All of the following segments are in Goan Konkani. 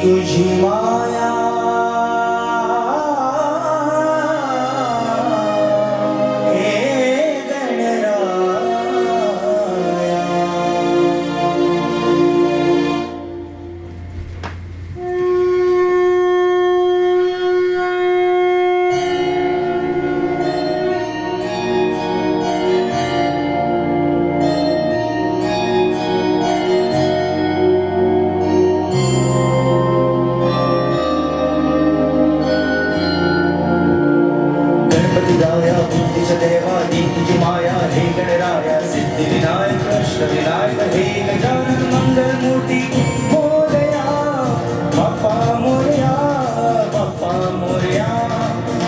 तुझी माया हे गणराया. गणपती राया बुद्धीच्या देवा दी तुझी माया हे गणराया. सिद्धी विनायक अष्टविनायक हे गजानन मंगलमूर्ती मोरया. बाप्पा मोरया बाप्पा मोरया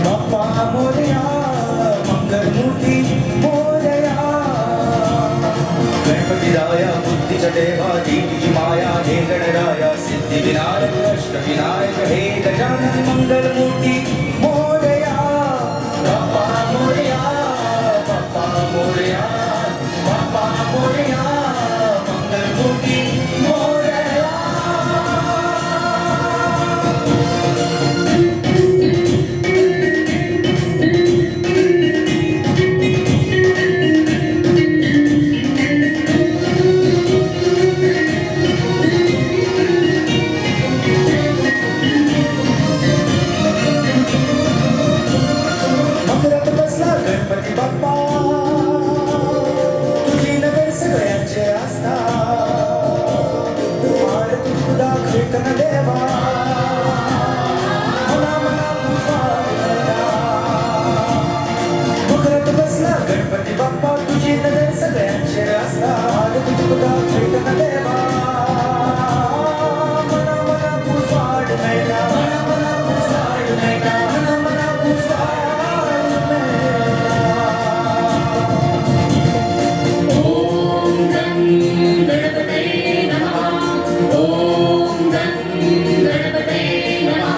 बाप्पा मोरया मंगलमूर्ती मोरया. गणपती राया बुद्धीच्या देवा दी तुझी माया हे गणराया. सिद्धी विनायक अष्टविनायक हे गजानन मंगलमूर्ती मोरया. बाप्पा मोरया बाप्पा मोरया बाप्पा मोरया मंगलमूर्ती मोरया. मकरात बसला गणपती बाप्पा तुझी नगर सगळ्यांचे आस्था. आरती तुझा कीर्तन देवा मना मना तुझा. मकरात बसला गणपती बाप्पा तुझी नगर सगळ्यांचे आस्था. आरती तुझा कीर्तन देवा मना मना तुझा मेळटा. मना मना तुझा मेळटा. मना मना तुझा मेळटा. ॐ गं गणपतये नमः. ॐ गं गणपतये नमः.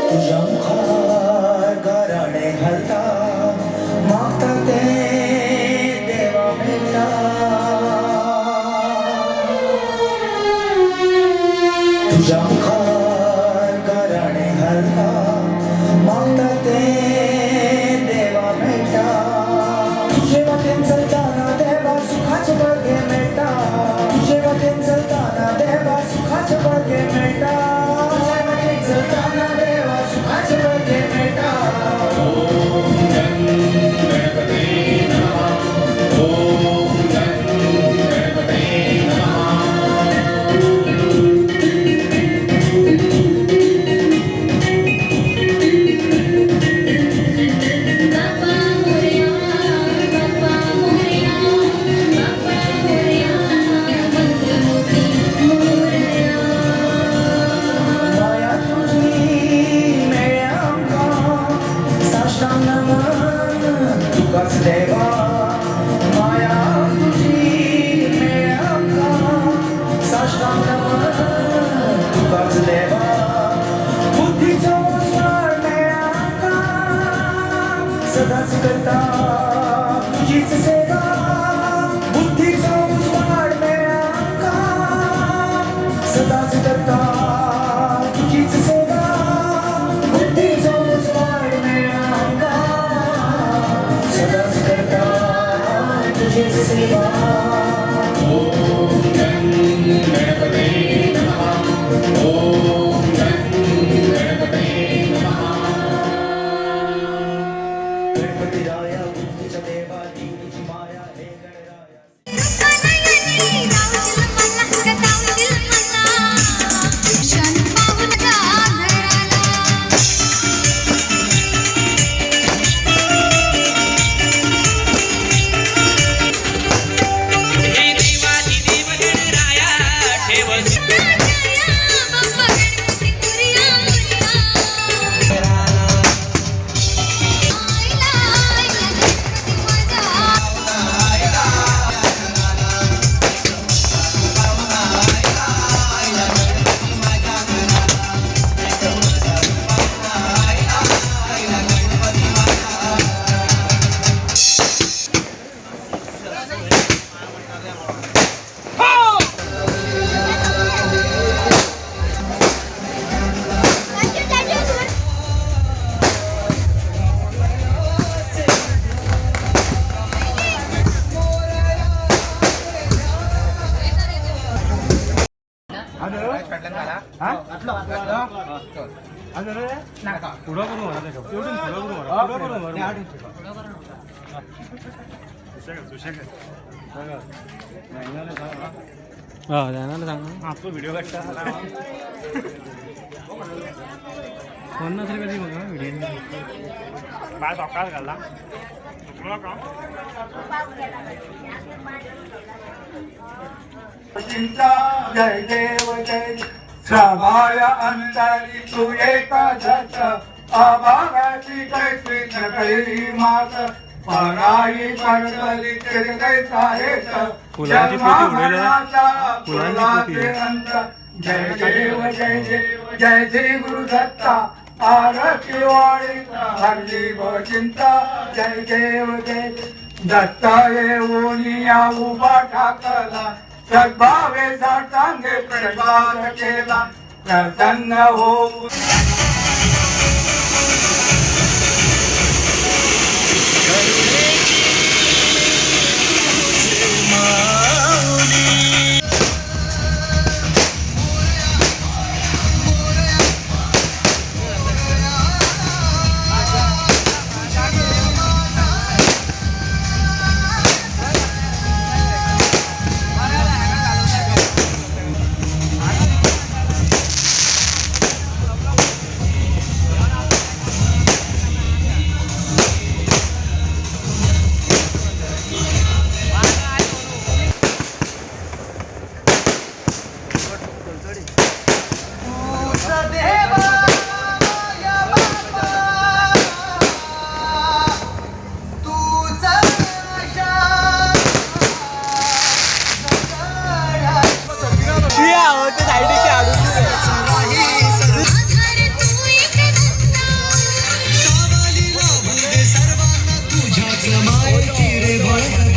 तुझ्या मुखार गाराणें घालता मागता तें देवा मेळटा. तुझ्या मुखार गाराणें घालता मागता तें देवा मेळटा. तुजे वाटेन चलतना देवा सुखाचें बळगें मेळटा. तुजे वाटेन चलतना देवा सुखाचें बळगें मेळटा. तुजे वाटेन चलतना देवा सुखाचें बळगें मेळटा. ॐ गं गणपतये नमः. ॐ गं गणपतये नमः. बाप्पा मोरया बाप्पा मोरया बाप्पा मोरया मंगलमूर्ती. फुडो करून व्हरा तेका, तेवटेन फुडो करून व्हरा, फुडो करून व्हरा. हा, जाणाला सांग. हा, तो व्हिडिओ काढता. पन्नास रुपये दी म्हाका व्हिडिओ. बाय सकाळ घाला. चिंता जय देव जय सभाय अंतरी तू एका झट अभागाची कैसी नकळी मात पराई पडली कैसा हेत. फुलांची पोती उडयला. फुलांची पोती. अंत जय देव जय देव जय श्री गुरु दत्ता आरती वाळी हरली चिंता जय देव जय दत्ता येऊन या उभा ठाकला सद्भावे साठांगे प्रसाद केला प्रसन्न होऊ. आधार तू एक दत्ता. सावलीला भूदे सर्वांना तुझ्याच मायेची रे भगवंता.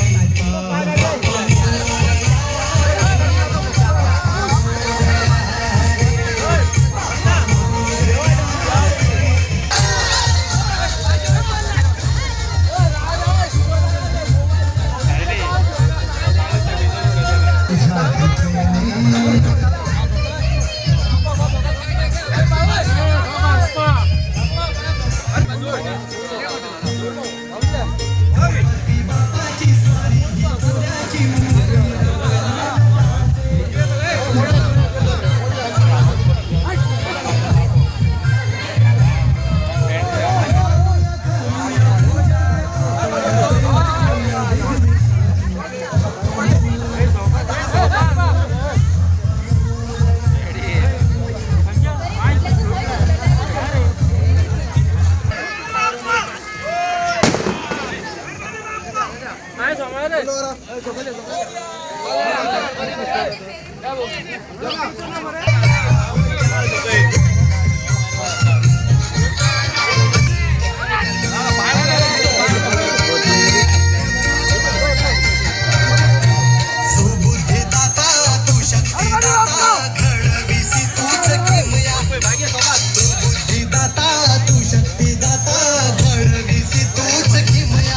बापाची स्वारी ही पुण्याची मुरली. सुबुद्धिदाता तू शक्तिदाता घडविसी तूच किमया. तू बुद्धिदाता तू शक्तिदाता घडविसी तूच किमया.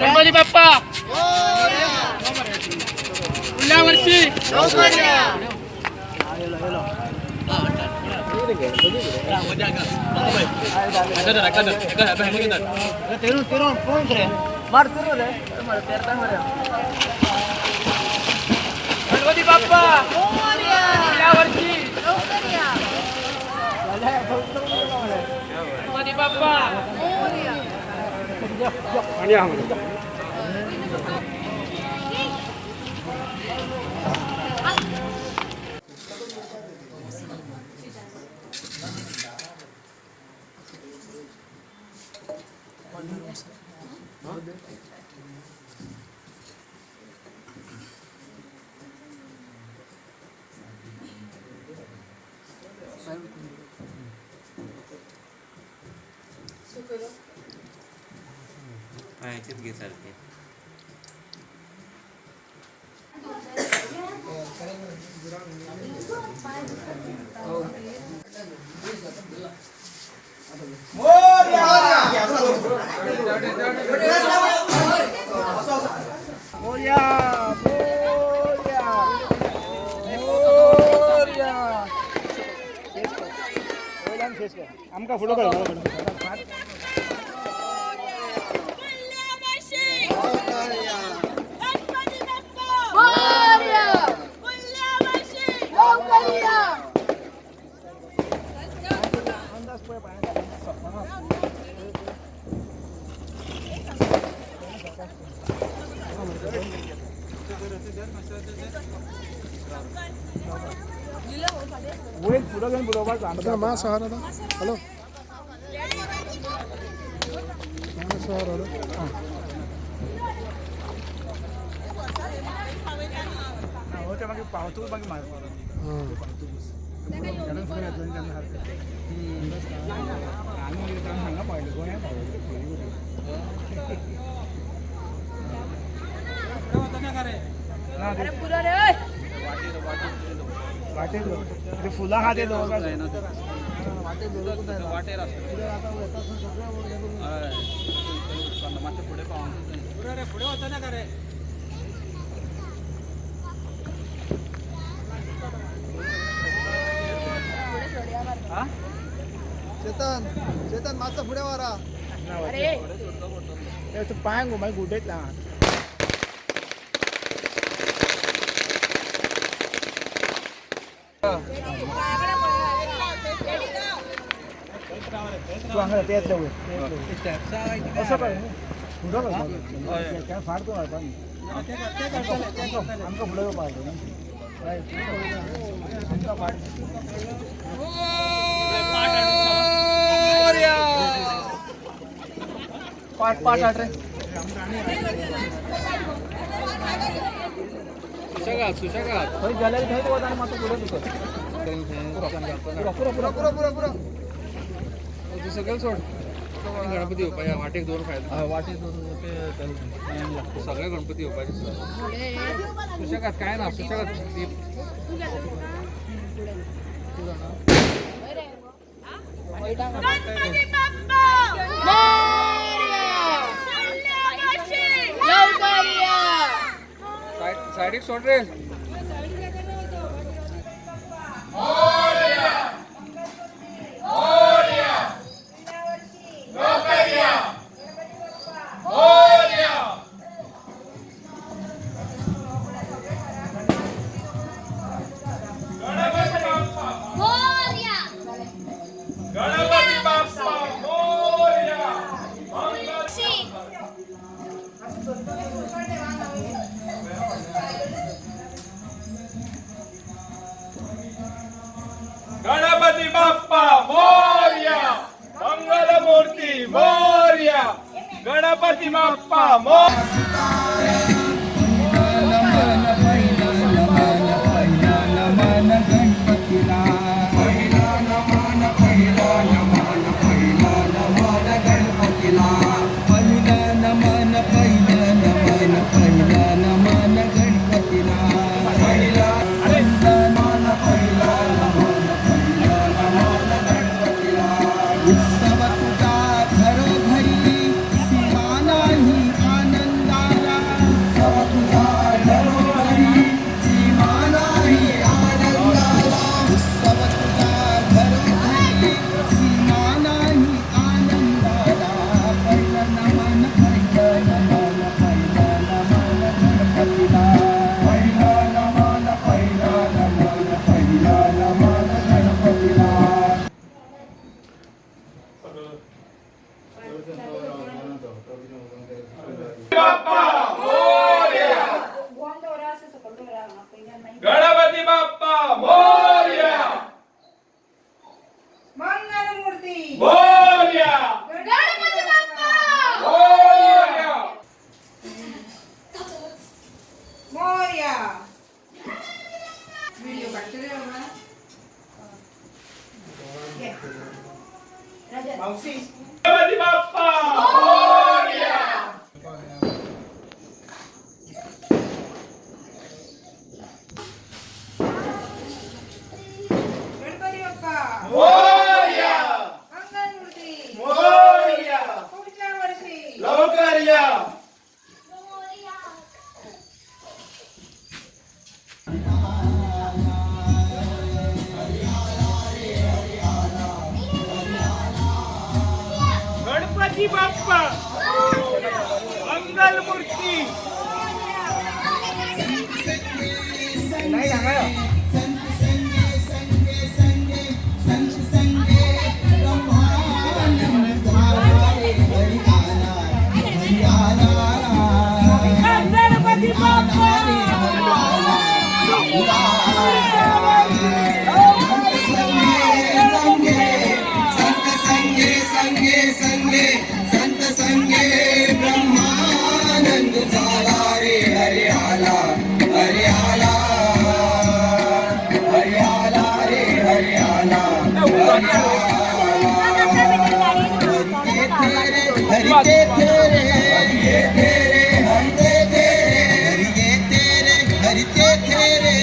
गणपती बाप्पा पुढल्या वर्षी गणपती बाप्पा पुढल्या वर्षी गणपती बाप्पा. ह्याच्यात घे सारखे. आमकां फोटो काड. हॅलो मागीर पावतूच मागीर मारपाक हांगा पावले गोंया पावले. वाटेर फुलां आहा ते चेतन चेतन मातसो फुडें व्हरा. तूं पांय गो मागीर गुड्डयतला. तूं हांगा ते येतले वयर असो कर फुडो कर फाट तूं घालपा न्ही आमकां फुडो येवपा आमकां फाट. पाट पाट आठ रे. सुशेगाद सुशेगाद थंय जाल्यार थंय वता आनी मातसो फुडें तुका पुरो पुरो पुरो पुरो पुरो तूं सकयल सोड. गणपती बाप्पा वाटेक दोन फायदा वाटेक दोन सगळे गणपती बाप्पाचे सुशेगाद काय ना सुशेगाद. गणपती बाप्पा मोरया! लवकर या! सायडीक सोड रे. मोरया! गणपती बाप्पा मोरया. शी! गणपती बाप्पा मोरया. मंगलमूर्ती मोरया. गणपती बाप्पा मोरया. उत्सव तुझा घरोघरी सीमा नाही आनंदाला. उत्सव तुझा घरोघरी सीमा नाही आनंदाला. उत्सव तुझा घरोघरी सीमा नाही आनंदाला. पहिलं नमन, पहिलं नमन, पहिलं नमन गणपतीला. पहिलं नमन, पहिलं नमन, पहिलं नमन गणपतीला. बाप्पा मोरया. गणपती बाप्पा मोरया. मंगलमूर्ती मोरया. गणपती बाप्पा! मोरया. मोरया. व्हिडिओ काढते रे बाबा. घे. मावशी. गणपती बाप्पा मोरया. गणपती बाप्पा मोरया. मंगलमूर्ती मोरया. पुढच्या वर्षी लवकर या. मोरया! गणपती बाप्पा मंगलमूर्ती. नाही सांगा. संत संगे संगे संगे संत संगे ब्रह्मानंद झाला रे. हरी आला, हरी आला, गणपती बाप्पा रे. हरी आला, हरी आला. संत संगे संगे संत संगे संगे संगे संत संगे ब्रह्मानंद झाला रे. हरी आला, हरी आला, हरी आला रे. हरी आला, हरी आला. हरी ते तेरे, हरी ते तेरे, हरी ते तेरे, हरी ते तेरे, हरी ते तेरे, हरी ते तेरे,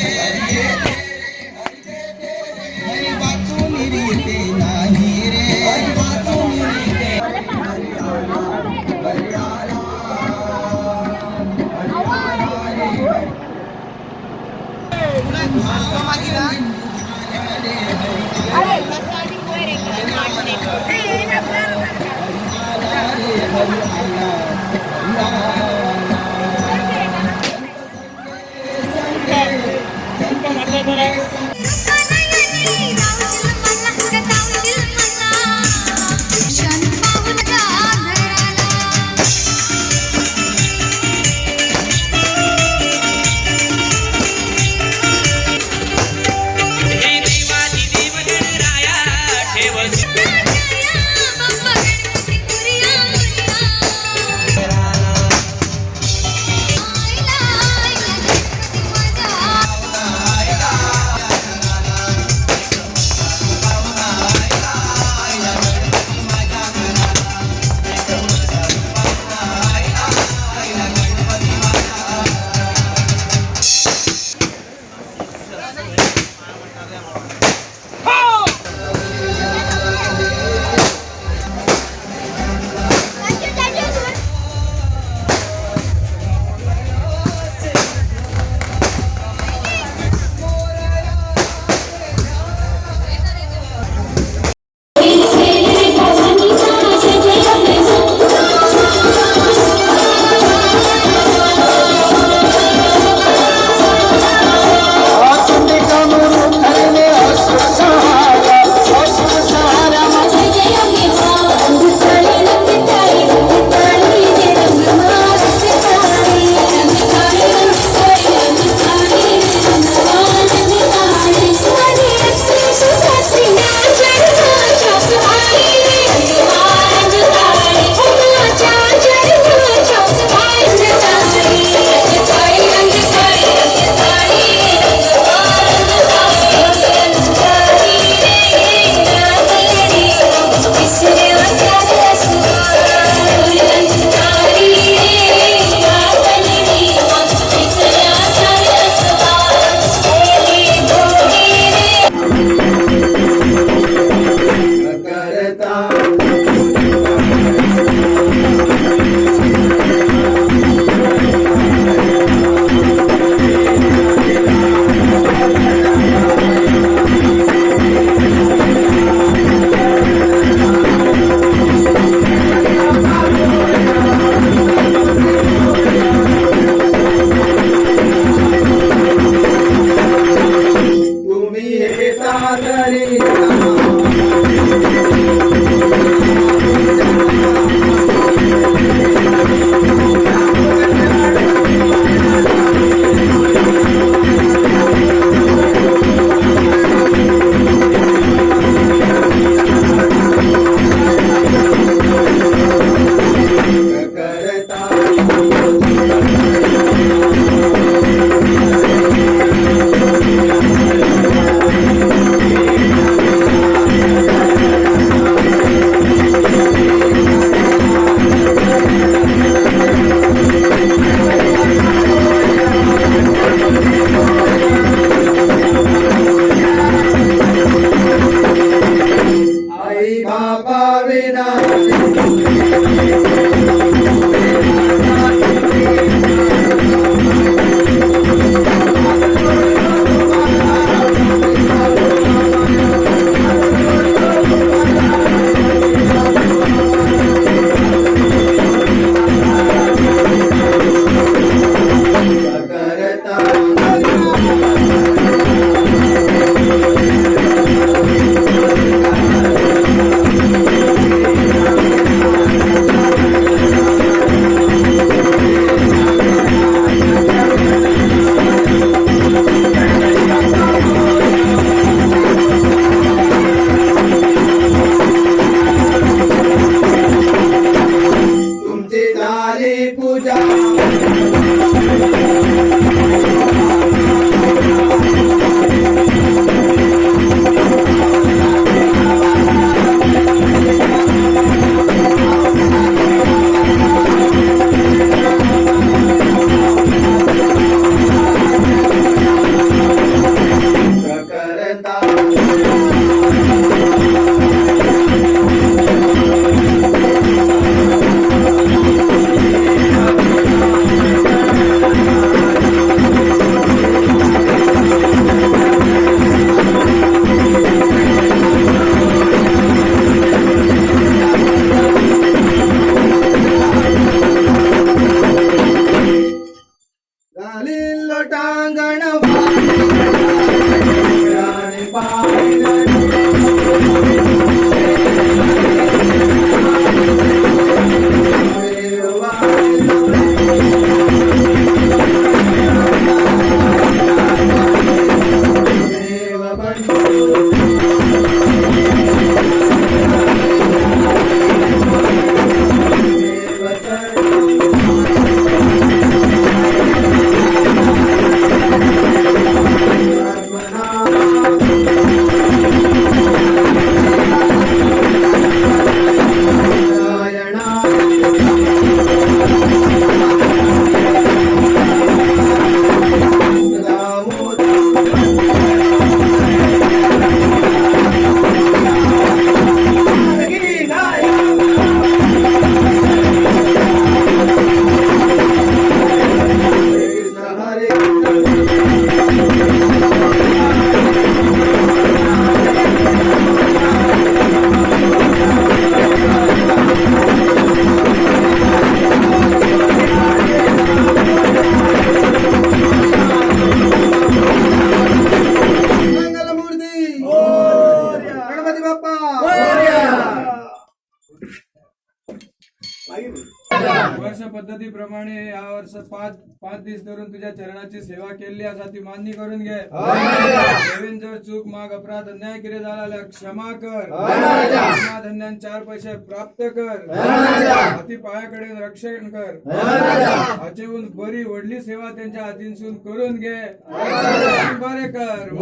हरी ते तेरे. हरी वाचून रीते नाही रे. हरी वाचून रीते. हरी आला, हरी आला रे. नयनी रावशील मला, कटावशील मला. क्षण पाहून जा घराला. बाप्पा गणपती मोरया, मोरया. आयला, आयला गणपती माझा. पद्धतीप्रमाणे ह्या वर्स 5 दीस धरून तुझ्या चरणाची सेवा केल्ली आसा ती मान्य करून घे. देवेन जर चूक माग अपराध अन्याय कितें जाला जाल्यार क्षमा कर. धन्यान 4 पैसे प्राप्त कर. हाती पायाकडेन रक्षण कर. हाचेहून बरी व्हडली सेवा त्यांच्या हातीनसून करून घे. बरे कर.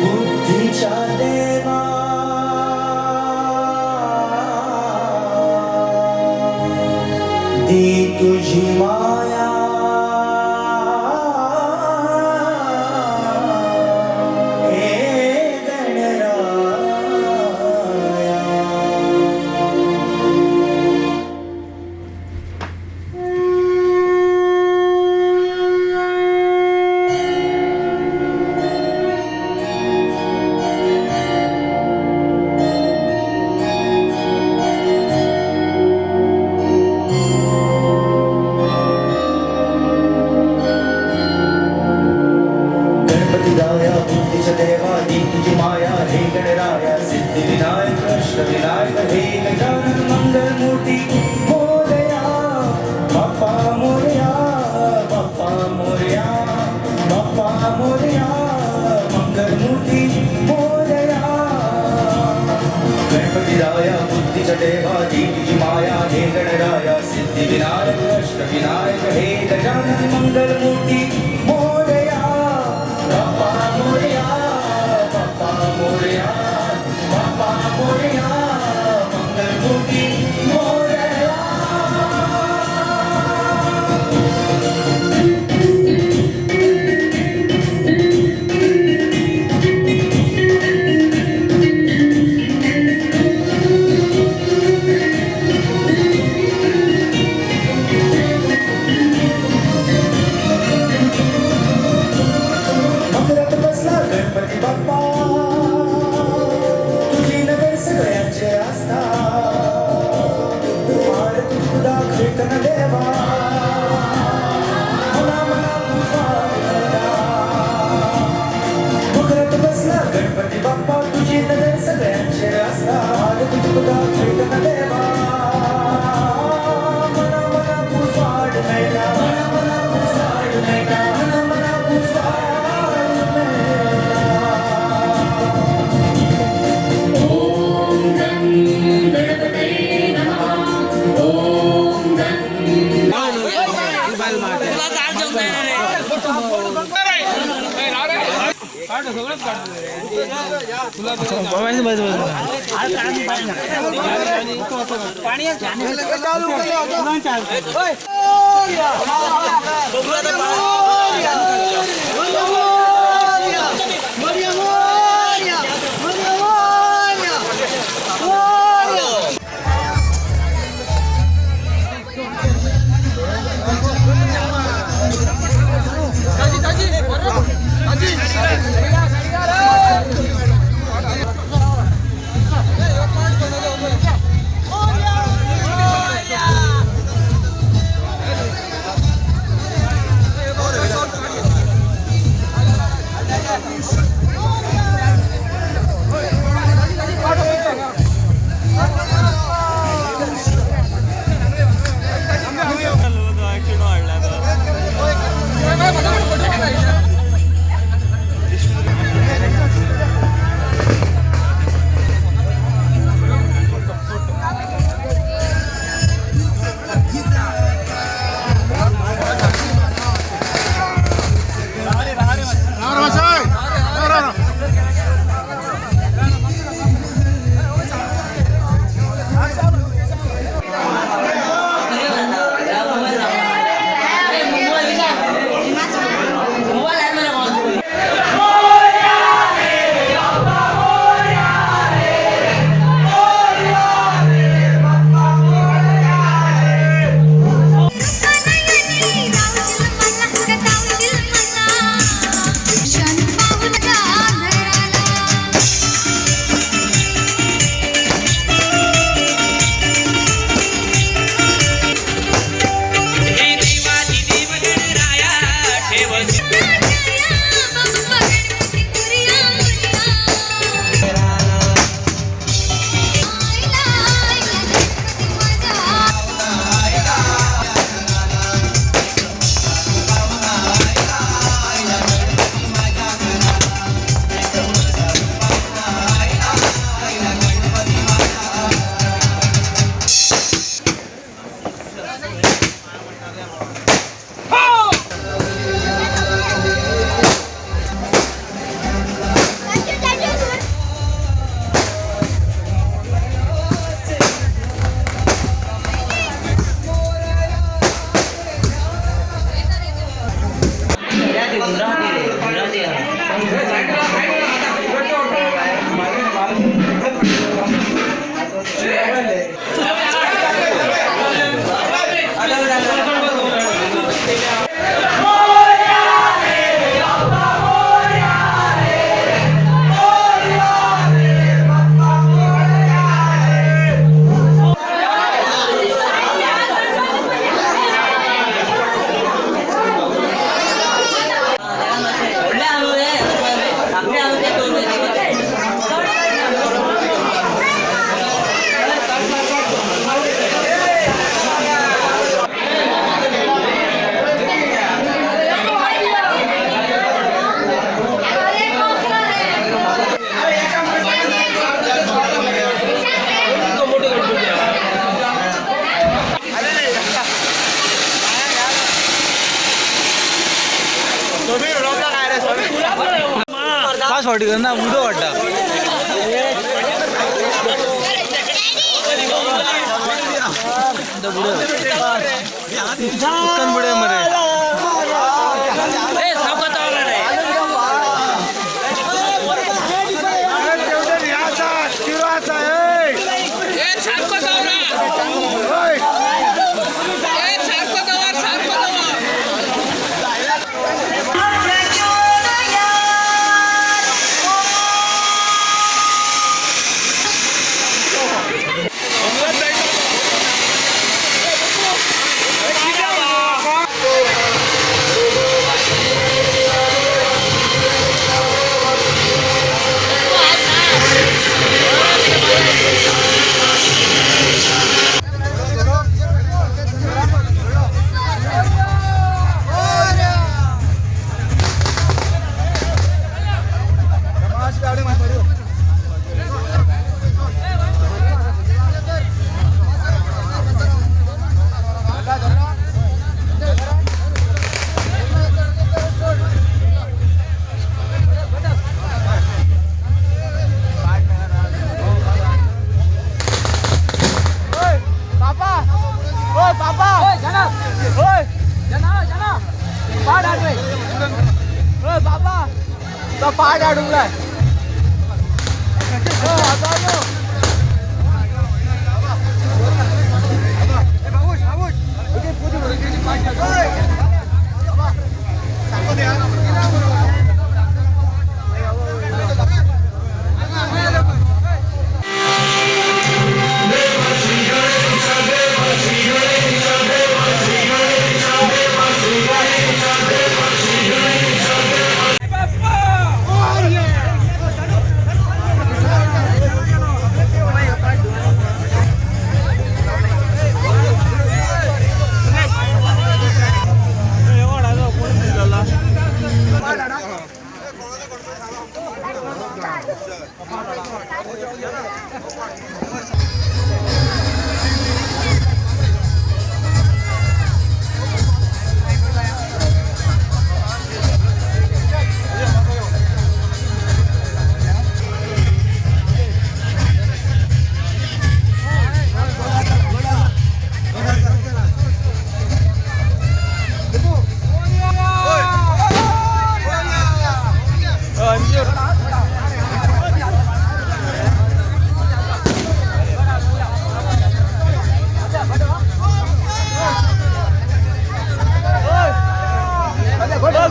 बुद्धीच्या देवा दी तुझी माया हे गणराया. गणपती राया बुद्धीच्या देवा दी तुझी माया हे गणराया. सिद्धिविनायक अष्टविनायक हे गजानन मंगलमूर्ती मोरया. बाप्पा मोरया बाप्पा मोरया बाप्पा मोरया मंगलमूर्ती मोरया. गणपती राया बुद्धीच्या देवा दी तुझी माया हे गणराया. सिद्धिविनायक अष्टविनायक हे गजानन मंगलमूर्ती मोरया. बाप्पा मोरया बाप्पा मोरया बाप्पा मोरया मंगलमूर्ती मोरया. Thank you. ना उदो वाडटा उदकान बुडय मरे. Oh! बाबा तो पाट अडकलाय.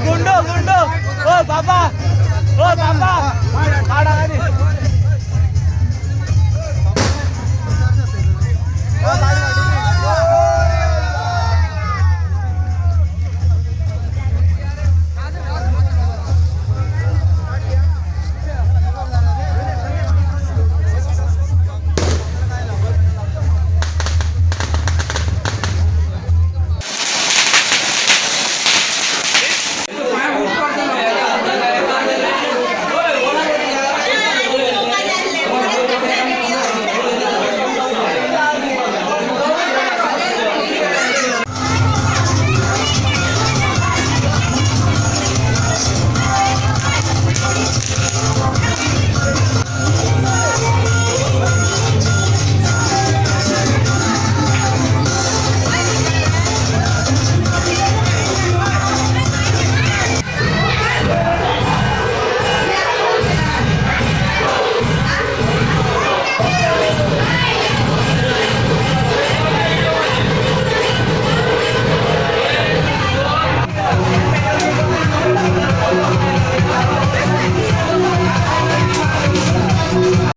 गुंडो गुंडो ओ बाबा ओ बाबा काढा.